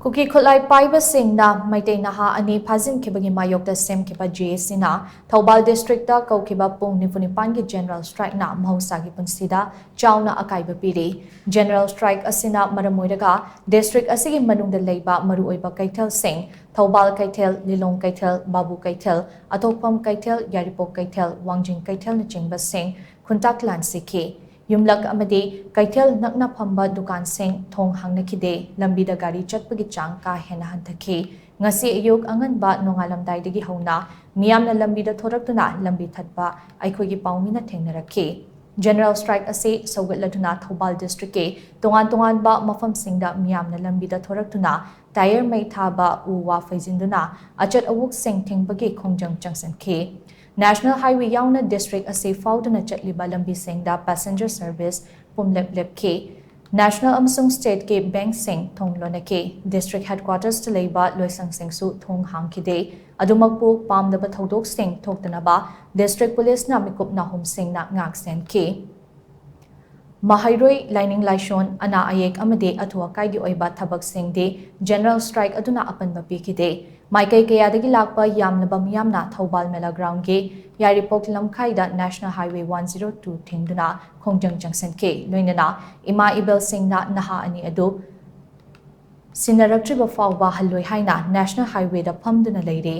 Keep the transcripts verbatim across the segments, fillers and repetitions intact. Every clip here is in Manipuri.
ꯀꯨꯀꯤ ꯈꯨꯠꯂꯥꯏ ꯄꯥꯏꯕꯁꯤꯡꯅ ꯃꯩꯇꯩ ꯅꯍꯥ ꯑꯅꯤ ꯐꯥꯖꯤꯟꯈꯤꯕꯒꯤ ꯃꯥꯌꯣꯛꯇ ꯁꯦꯝꯈꯤꯕ ꯖꯦ ꯑꯦ ꯁꯤꯅ ꯊꯧꯕꯥꯜ ꯗꯤꯁꯇ꯭ꯔꯤꯛꯇ ꯀꯧꯈꯤꯕ ꯄꯨꯡ ꯅꯤꯐꯨ ꯅꯤꯄꯥꯟꯒꯤ ꯖꯦꯅꯔꯦꯜ ꯁ꯭ꯇ꯭ꯔꯥꯏꯛꯅ ꯃꯍꯧꯁꯥꯒꯤ ꯄꯨꯟꯁꯤꯗ ꯆꯥꯎꯅ ꯑꯀꯥꯏꯕ ꯄꯤꯔꯤ꯫ ꯖꯦꯅꯔꯦꯜ ꯁ꯭ꯇ꯭ꯔꯥꯏꯛ ꯑꯁꯤꯅ ꯃꯔꯝ ꯑꯣꯏꯔꯒ ꯗꯤꯁꯇ꯭ꯔꯤꯛ ꯑꯁꯤꯒꯤ ꯃꯅꯨꯡꯗ ꯂꯩꯕ ꯃꯔꯨꯑꯣꯏꯕ ꯀꯩꯊꯦꯜꯁꯤꯡ, ꯊꯧꯕꯥꯜ ꯀꯩꯊꯦꯜ, ꯂꯤꯂꯣꯡ ꯀꯩꯊꯦꯜ, ꯕꯥꯕꯨ ꯀꯩꯊꯦꯜ, ꯑꯊꯣꯛꯐꯝ ꯀꯩꯊꯦꯜ, ꯌꯥꯏꯔꯤꯄꯣꯛ ꯀꯩꯊꯦꯜ, ꯋꯥꯡꯖꯤꯡ ꯀꯩꯊꯦꯜꯅꯆꯤꯡꯕꯁꯤꯡ ꯈꯨꯟꯇꯥꯛ ꯂꯥꯟꯁꯤꯈꯤ꯫ ꯌꯨꯝꯂꯛ ꯑꯃꯗꯤ ꯀꯩꯊꯦꯜ ꯅꯛꯅ ꯐꯝꯕ ꯗꯨꯀꯥꯟꯁꯤꯡ ꯊꯣꯡ ꯍꯥꯡꯅꯈꯤꯗꯦ꯫ ꯂꯝꯕꯤꯗ ꯒꯥꯔꯤ ꯆꯠꯄꯒꯤ ꯆꯥꯡ ꯀꯥ ꯍꯦꯟꯅ ꯍꯟꯊꯈꯤ꯫ ꯉꯁꯤ ꯑꯌꯨꯛ ꯑꯉꯟꯕ ꯅꯣꯡꯉꯥꯜꯂꯝꯗꯥꯏꯗꯒꯤ ꯍꯧꯅ ꯃꯤꯌꯥꯝꯅ ꯂꯝꯕꯤꯗ ꯊꯣꯔꯛꯇꯨꯅ ꯂꯝꯕꯤ ꯊꯠꯄ ꯑꯩꯈꯣꯏꯒꯤ ꯄꯥꯎꯃꯤꯅ ꯊꯦꯡꯅꯔꯛꯈꯤ꯫ ꯖꯦꯅꯔꯦꯜ ꯁ꯭ꯇ꯭ꯔꯥꯏꯛ ꯑꯁꯤ ꯁꯧꯒꯠꯂꯗꯨꯅ ꯊꯧꯕꯥꯜ ꯗꯤꯁꯇ꯭ꯔꯤꯛꯀꯤ ꯇꯣꯉꯥꯟ ꯇꯣꯉꯥꯟꯕ ꯃꯐꯝꯁꯤꯡꯗ ꯃꯤꯌꯥꯝꯅ ꯂꯝꯕꯤꯗ ꯊꯣꯔꯛꯇꯨꯅ ꯇꯥꯌꯔ ꯃꯩ ꯊꯥꯕ, ꯎ ꯋꯥ ꯐꯩꯖꯤꯟꯗꯨꯅ ꯑꯆꯠ ꯑꯋꯣꯛꯁꯤꯡ ꯊꯤꯡꯕꯒꯤ ꯈꯣꯡꯖꯪ ꯆꯪꯁꯤꯟꯈꯤ꯫ ꯅꯦꯁꯅꯦꯜ ꯍꯥꯏꯋꯦ ꯌꯥꯎꯅ ꯗꯤꯁꯇ꯭ꯔꯤꯛ ꯑꯁꯤ ꯐꯥꯎꯗꯨꯅ ꯆꯠꯂꯤꯕ ꯂꯝꯕꯤꯁꯤꯡꯗ ꯄꯦꯁꯦꯟꯖꯔ ꯁꯔꯚꯤꯁ ꯄꯨꯝꯂꯦꯞ ꯂꯦꯞꯈꯤ꯫ ꯅꯦꯁꯅꯦꯜ ꯑꯃꯁꯨꯡ ꯁ꯭ꯇꯦꯠꯀꯤ ꯕꯦꯡꯛꯁꯤꯡ ꯊꯣꯡ ꯂꯣꯟꯅꯈꯤ꯫ ꯗꯤꯁꯇ꯭ꯔꯤꯛ ꯍꯦꯗꯀ꯭ꯋꯥꯇꯔꯁꯇ ꯂꯩꯕ ꯂꯣꯏꯁꯪꯁꯤꯡꯁꯨ ꯊꯣꯡ ꯍꯥꯡꯈꯤꯗꯦ꯫ ꯑꯗꯨꯃꯛꯄꯨ ꯄꯥꯝꯗꯕ ꯊꯧꯗꯣꯛꯁꯤꯡ ꯊꯣꯛꯇꯅꯕ ꯗꯤꯁꯇ꯭ꯔꯤꯛ ꯄꯨꯂꯤꯁꯅ ꯃꯤꯀꯨꯞ ꯅꯥꯍꯨꯝꯁꯤꯡꯅ ꯉꯥꯛ ꯁꯦꯟꯈꯤ꯫ ꯃꯍꯩꯔꯣꯏ, ꯂꯥꯏꯅꯤꯡ ꯂꯥꯏꯁꯣꯟ, ꯑꯅꯥ ꯑꯌꯦꯛ ꯑꯃꯗꯤ ꯑꯊꯨ ꯑꯀꯥꯏꯒꯤ ꯑꯣꯏꯕ ꯊꯕꯛꯁꯤꯡꯗꯤ ꯖꯦꯅꯔꯦꯜ ꯁ꯭ꯇ꯭ꯔꯥꯏꯛ ꯑꯗꯨꯅ ꯑꯄꯟꯕ ꯄꯤꯈꯤꯗꯦ꯫ ꯃꯥꯏꯀꯩ ꯀꯌꯥꯗꯒꯤ ꯂꯥꯛꯄ ꯌꯥꯝꯂꯕ ꯃꯤꯌꯥꯝꯅ ꯊꯧꯕꯥꯜ ꯃꯦꯂꯥ ꯒ꯭ꯔꯥꯎꯟꯒꯤ ꯌꯥꯏꯔꯤꯄꯣꯛ ꯂꯝꯈꯥꯏꯗ national highway one zero two ꯊꯤꯡꯗꯨꯅ ꯈꯣꯡꯖꯪ ꯆꯪꯁꯤꯟꯈꯤ꯫ ꯂꯣꯏꯅꯅ ꯏꯃꯥ ꯏꯕꯦꯜꯁꯤꯡꯅ ꯅꯍꯥ ꯑꯅꯤ ꯑꯗꯨ ꯁꯤꯟꯅꯔꯛꯇ꯭ꯔꯤꯕ ꯐꯥꯎꯕ ꯍꯜꯂꯣꯏ ꯍꯥꯏꯅ ꯅꯦꯁꯅꯦꯜ ꯍꯥꯏꯋꯦꯗ ꯐꯝꯗꯨꯅ ꯂꯩꯔꯤ꯫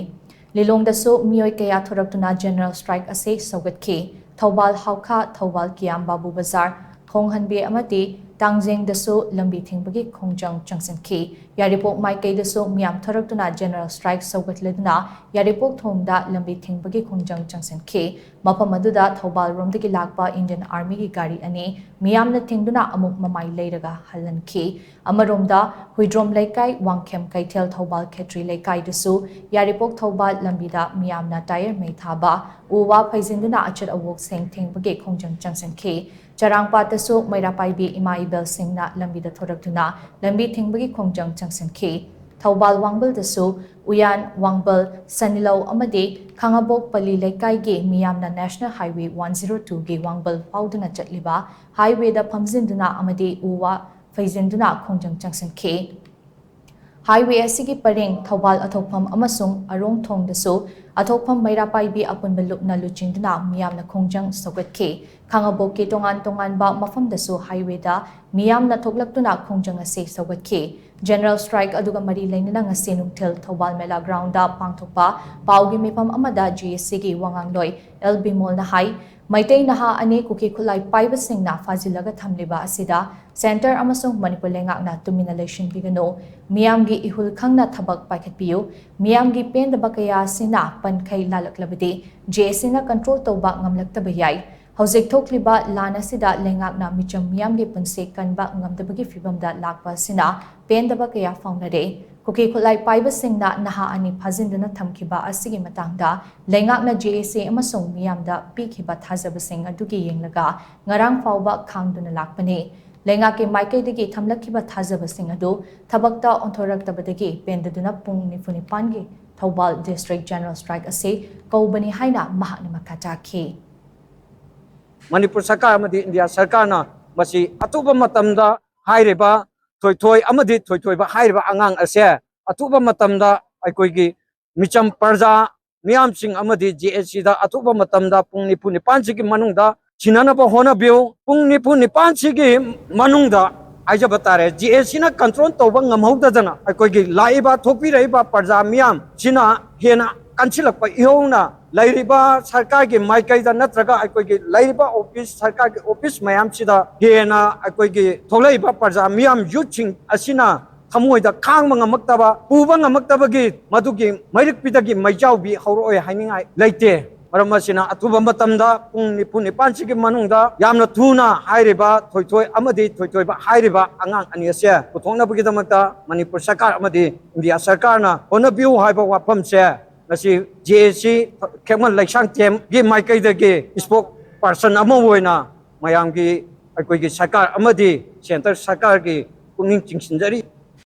ꯂꯤꯂꯣꯡꯗꯁꯨ ꯃꯤꯑꯣꯏ ꯀꯌꯥ ꯊꯣꯔꯛꯇꯨꯅ ꯖꯦꯅꯔꯦꯜ ꯁ꯭ꯇ꯭ꯔꯥꯏꯛ ꯑꯁꯤ ꯁꯧꯒꯠꯈꯤ꯫ ꯊꯧꯕꯥꯜ ꯍꯥꯎꯈꯥ, ꯊꯧꯕꯥꯜ ꯀꯤꯌꯥꯝ ꯕꯥꯕꯨ ꯕꯖꯥꯔ, ꯈꯣꯡꯍꯟꯕꯤ ꯑꯃꯗꯤ ꯇꯥꯡꯖꯦꯡꯗꯁꯨ ꯂꯝꯕꯤ ꯊꯤꯡꯕꯒꯤ ꯈꯣꯡꯖꯪ ꯆꯪꯁꯤꯟꯈꯤ꯫ ꯌꯥꯏꯔꯤꯄꯣꯛ ꯃꯥꯏꯀꯩꯗꯁꯨ ꯃꯤꯌꯥꯝ ꯊꯣꯔꯛꯇꯨꯅ ꯖꯦꯅꯔꯦꯜ ꯁ꯭ꯇ꯭ꯔꯥꯏꯛ ꯁꯧꯒꯠꯂꯗꯨꯅ ꯌꯥꯏꯔꯤꯄꯣꯛ ꯊꯣꯡꯗ ꯂꯝꯕꯤ ꯊꯤꯡꯕꯒꯤ ꯈꯣꯡꯖꯪ ꯆꯪꯁꯤꯟꯈꯤ꯫ ꯃꯐꯝ ꯑꯗꯨꯗ ꯊꯧꯕꯥꯜ ꯔꯣꯝꯗꯒꯤ ꯂꯥꯛꯄ ꯏꯟꯗꯤꯌꯟ ꯑꯥꯔꯃꯤꯒꯤ ꯒꯥꯔꯤ ꯑꯅꯤ ꯃꯤꯌꯥꯝꯅ ꯊꯤꯡꯗꯨꯅ ꯑꯃꯨꯛ ꯃꯃꯥꯏ ꯂꯩꯔꯒ ꯍꯜꯍꯟꯈꯤ꯫ ꯑꯃꯔꯣꯝꯗ ꯍꯨꯏꯗ꯭ꯔꯣꯝ ꯂꯩꯀꯥꯏ, ꯋꯥꯡꯈꯦꯝ ꯀꯩꯊꯦꯜ, ꯊꯧꯕꯥꯜ ꯈꯦꯇ꯭ꯔꯤ ꯂꯩꯀꯥꯏꯗꯁꯨ ꯌꯥꯏꯔꯤꯄꯣꯛ ꯊꯧꯕꯥꯜ ꯂꯝꯕꯤꯗ ꯃꯤꯌꯥꯝꯅ ꯇꯥꯌꯔ ꯃꯩ ꯊꯥꯕ, ꯎ ꯋꯥ ꯐꯩꯖꯤꯟꯗꯨꯅ ꯑꯆꯠ ꯑꯋꯣꯛꯁꯤꯡ ꯊꯤꯡꯕꯒꯤ ꯈꯣꯡꯖꯪ ꯆꯪꯁꯤꯟꯈꯤ꯫ ꯆꯔꯥꯡꯄꯥꯠꯇꯁꯨ ꯃꯩꯔꯥ ꯄꯥꯏꯕꯤ ꯏꯃꯥ ꯏꯕꯦꯜꯁꯤꯡꯅ ꯂꯝꯕꯤꯗ ꯊꯣꯔꯛꯇꯨꯅ ꯂꯝꯕꯤ ꯊꯤꯡꯕꯒꯤ ꯈꯣꯡꯖꯪ ꯆꯪꯁꯤꯟꯈꯤ꯫ ꯊꯧꯕꯥꯜ ꯋꯥꯡꯕꯜꯗꯁꯨ ꯎꯌꯥꯟ, ꯋꯥꯡꯕꯜ, ꯁꯅꯤꯂꯧ ꯑꯃꯗꯤ ꯈꯥꯉꯕꯣꯛ ꯄꯜꯂꯤ ꯂꯩꯀꯥꯏꯒꯤ ꯃꯤꯌꯥꯝꯅ ꯅꯦꯁꯅꯦꯜ ꯍꯥꯏꯋꯦ ꯋꯥꯟ ꯖꯤꯔꯣ ꯇꯨꯒꯤ ꯋꯥꯡꯕꯜ ꯐꯥꯎꯗꯨꯅ ꯆꯠꯂꯤꯕ ꯍꯥꯏꯋꯦꯗ ꯐꯝꯖꯤꯟꯗꯨꯅ ꯑꯃꯗꯤ ꯎ ꯋꯥ ꯐꯩꯖꯤꯟꯗꯨꯅ ꯈꯣꯡꯖꯪ ꯆꯪꯁꯤꯟꯈꯤ꯫ Highway ꯑꯁꯤꯒꯤ ꯄꯔꯦꯡ ꯊꯧꯕꯥꯜ ꯑꯊꯣꯛꯐꯝ ꯑꯃꯁꯨꯡ ꯑꯔꯣꯡꯊꯣꯡꯗꯁꯨ ꯑꯊꯣꯛꯐꯝ ꯃꯩꯔꯥ ꯄꯥꯏꯕꯤ ꯑꯄꯨꯟꯕ ꯂꯨꯞꯅ ꯂꯨꯆꯤꯡꯗꯨꯅ ꯃꯤꯌꯥꯝꯅ ꯈꯣꯡꯖꯪ ꯁꯧꯒꯠꯈꯤ꯫ ꯈꯥꯉꯕꯣꯛꯀꯤ ꯇꯣꯉꯥꯟ ꯇꯣꯉꯥꯟꯕ ꯃꯐꯝꯗꯁꯨ highwayꯗ ꯃꯤꯌꯥꯝꯅ ꯊꯣꯛꯂꯛꯇꯨꯅ ꯈꯣꯡꯖꯪ ꯑꯁꯤ ꯁꯧꯒꯠꯈꯤ꯫ General strike ꯑꯗꯨꯒ ꯃꯔꯤ ꯂꯩꯅꯅ ꯉꯁꯤ ꯅꯨꯡꯊꯤꯜ ꯊꯧꯕꯥꯜ ꯃꯦꯂꯥ groundꯗ ꯄꯥꯡꯊꯣꯛꯄ ꯄꯥꯎꯒꯤ ꯃꯤꯐꯝ ꯑꯃꯗ GACꯒꯤ ꯋꯥꯉꯥꯡꯂꯣꯏ ꯑꯦꯜ ꯕꯤꯃꯣꯜꯅ ꯍꯥꯏ, ꯃꯩꯇꯩ ꯅꯍꯥ ꯑꯅꯤ ꯀꯨꯀꯤ ꯈꯨꯠꯂꯥꯏ ꯄꯥꯏꯕꯁꯤꯡꯅ ꯐꯥꯖꯤꯜꯂꯒ ꯊꯝꯂꯤꯕ ꯑꯁꯤꯗ Centre ꯑꯃꯁꯨꯡ ꯃꯅꯤꯄꯨꯔ ꯂꯩꯉꯥꯛꯅ ꯇꯨꯃꯤꯟꯅ ꯂꯩꯁꯤꯟꯕꯤꯒꯅꯨ꯫ ꯃꯤꯌꯥꯝꯒꯤ ꯏꯍꯨꯜ ꯈꯪꯅ ꯊꯕꯛ ꯄꯥꯏꯈꯠꯄꯤꯌꯨ꯫ ꯃꯤꯌꯥꯝꯒꯤ ꯄꯦꯟꯗꯕ ꯀꯌꯥ ꯑꯁꯤꯅ ꯄꯟꯈꯩ ꯂꯥꯜꯂꯛꯂꯕꯗꯤ GACꯅ control ꯇꯧꯕ ꯉꯝꯂꯛꯇꯕ ꯌꯥꯏ꯫ ꯍꯧꯖꯤꯛ ꯊꯣꯛꯂꯤꯕ ꯂꯥꯟ ꯑꯁꯤꯗ ꯂꯩꯉꯥꯛꯅ ꯃꯤꯆꯝ ꯃꯤꯌꯥꯝꯒꯤ ꯄꯨꯟꯁꯤ ꯀꯟꯕ ꯉꯝꯗꯕꯒꯤ ꯐꯤꯚꯝꯗ ꯂꯥꯛꯄ ꯑꯁꯤꯅ ꯄꯦꯟꯗꯕ ꯀꯌꯥ ꯐꯥꯎꯅꯔꯦ꯫ ꯀꯨꯀꯤ ꯈꯨꯠꯂꯥꯏ ꯄꯥꯏꯕꯁꯤꯡꯅ ꯅꯍꯥ ꯑꯅꯤ ꯐꯥꯖꯤꯟꯗꯨꯅ ꯊꯝꯈꯤꯕ ꯑꯁꯤꯒꯤ ꯃꯇꯥꯡꯗ ꯂꯩꯉꯥꯛꯅ GAC ꯑꯃꯁꯨꯡ ꯃꯤꯌꯥꯝꯗ ꯄꯤꯈꯤꯕ ꯊꯥꯖꯕꯁꯤꯡ ꯑꯗꯨꯒꯤ ꯌꯦꯡꯂꯒ ꯉꯔꯥꯡ ꯐꯥꯎꯕ ꯈꯥꯡꯗꯨꯅ ꯂꯥꯛꯄꯅꯤ꯫ ꯂꯩꯉꯥꯛꯀꯤ ꯃꯥꯏꯀꯩꯗꯒꯤ ꯊꯝꯂꯛꯈꯤꯕ ꯊꯥꯖꯕꯁꯤꯡ ꯑꯗꯨ ꯊꯕꯛꯇ ꯑꯣꯟꯊꯣꯔꯛꯇꯕꯗꯒꯤ ꯄꯦꯟꯗꯗꯨꯅ ꯄꯨꯡ ꯅꯤꯐꯨ ꯅꯤꯄꯥꯟꯒꯤ ꯊꯧꯕꯥꯜ district general strike ꯑꯁꯤ ꯀꯧꯕꯅꯤ ꯍꯥꯏꯅ ꯃꯍꯥꯛꯅ ꯃꯈꯥ ꯇꯥꯈꯤ꯫ ꯃꯅꯤꯄꯨꯔ ꯁꯔꯀꯥꯔ ꯑꯃꯗꯤ ꯏꯟꯗꯤꯌꯥ ꯁꯔꯀꯥꯔꯅ ꯃꯁꯤ ꯑꯊꯨꯕ ꯃꯇꯝꯗ ꯍꯥꯏꯔꯤꯕ ꯊꯣꯏꯊꯣꯏ ꯑꯃꯗꯤ ꯊꯣꯏꯊꯣꯏꯕ ꯍꯥꯏꯔꯤꯕ ꯑꯉꯥꯡ ꯑꯁꯦ ꯑꯊꯨꯕ ꯃꯇꯝꯗ ꯑꯩꯈꯣꯏꯒꯤ ꯃꯤꯆꯝ ꯄ꯭ꯔꯖꯥ ꯃꯤꯌꯥꯝꯁꯤꯡ ꯑꯃꯗꯤ GACꯗ ꯑꯊꯨꯕ ꯃꯇꯝꯗ ꯄꯨꯡ ꯅꯤꯐꯨ ꯅꯤꯄꯥꯟꯁꯤꯒꯤ ꯃꯅꯨꯡꯗ ꯊꯤꯅꯅꯕ ꯍꯣꯠꯅꯕꯤꯌꯨ꯫ ꯄꯨꯡ ꯅꯤꯐꯨ ꯅꯤꯄꯥꯟꯁꯤꯒꯤ ꯃꯅꯨꯡꯗ ꯍꯥꯏꯖꯕ ꯇꯥꯔꯦ, GACꯅ control ꯇꯧꯕ ꯉꯝꯍꯧꯗꯗꯅ ꯑꯩꯈꯣꯏꯒꯤ ꯂꯥꯛꯏꯕ ꯊꯣꯛꯄꯤꯔꯛꯏꯕ ꯄ꯭ꯔꯖꯥ ꯃꯤꯌꯥꯝꯁꯤꯅ ꯍꯦꯟꯅ ꯀꯟꯁꯤꯜꯂꯛꯄ ꯏꯍꯧꯅ ꯂꯩꯔꯤꯕ ꯁꯔꯀꯥꯔꯒꯤ ꯃꯥꯏꯀꯩꯗ ꯅꯠꯇ꯭ꯔꯒ ꯑꯩꯈꯣꯏꯒꯤ ꯂꯩꯔꯤꯕ office, ꯁꯔꯀꯥꯔꯒꯤ office ꯃꯌꯥꯝꯁꯤꯗ ꯍꯦꯟꯅ ꯑꯩꯈꯣꯏꯒꯤ ꯊꯣꯛꯂꯛꯏꯕ ꯄ꯭ꯔꯖꯥ ꯃꯤꯌꯥꯝ youthꯁꯤꯡ ꯑꯁꯤꯅ ꯊꯃꯣꯏꯗ ꯈꯥꯡꯕ ꯉꯝꯃꯛꯇꯕ, ꯄꯨꯕ ꯉꯝꯃꯛꯇꯕꯒꯤ ꯃꯗꯨꯒꯤ ꯃꯩꯔꯤꯛꯄꯤꯗꯒꯤ ꯃꯩꯖꯥꯎꯕꯤ ꯍꯧꯔꯛꯑꯣꯏ ꯍꯥꯏꯅꯤꯡꯉꯥꯏ ꯂꯩꯇꯦ꯫ ꯃꯔꯝ ꯑꯁꯤꯅ ꯑꯊꯨꯕ ꯃꯇꯝꯗ ꯄꯨꯡ ꯅꯤꯐꯨ ꯅꯤꯄꯥꯟꯁꯤꯒꯤ ꯃꯅꯨꯡꯗ ꯌꯥꯝꯅ ꯊꯨꯅ ꯍꯥꯏꯔꯤꯕ ꯊꯣꯏꯊꯣꯏ ꯑꯃꯗꯤ ꯊꯣꯏꯊꯣꯏꯕ ꯍꯥꯏꯔꯤꯕ ꯑꯉꯥꯡ ꯑꯅꯤ ꯑꯁꯦ ꯄꯨꯊꯣꯛꯅꯕꯒꯤꯗꯃꯛꯇ ꯃꯅꯤꯄꯨꯔ ꯁꯔꯀꯥꯔ ꯑꯃꯗꯤ ꯏꯟꯗꯤꯌꯥ ꯁꯔꯀꯥꯔꯅ ꯍꯣꯠꯅꯕꯤꯌꯨ ꯍꯥꯏꯕ ꯋꯥꯐꯝꯁꯦ ꯉꯁꯤ GAC ꯈꯦꯛꯃꯟ ꯂꯩꯁꯥꯡꯊꯦꯝꯒꯤ ꯃꯥꯏꯀꯩꯗꯒꯤ spokesperson ꯑꯃ ꯑꯣꯏꯅ ꯃꯌꯥꯝꯒꯤ ꯑꯩꯈꯣꯏꯒꯤ ꯁꯔꯀꯥꯔ ꯑꯃꯗꯤ centre ꯁꯔꯀꯥꯔꯒꯤ ꯄꯨꯛꯅꯤꯡ ꯆꯤꯡꯁꯤꯟꯖꯔꯤ꯫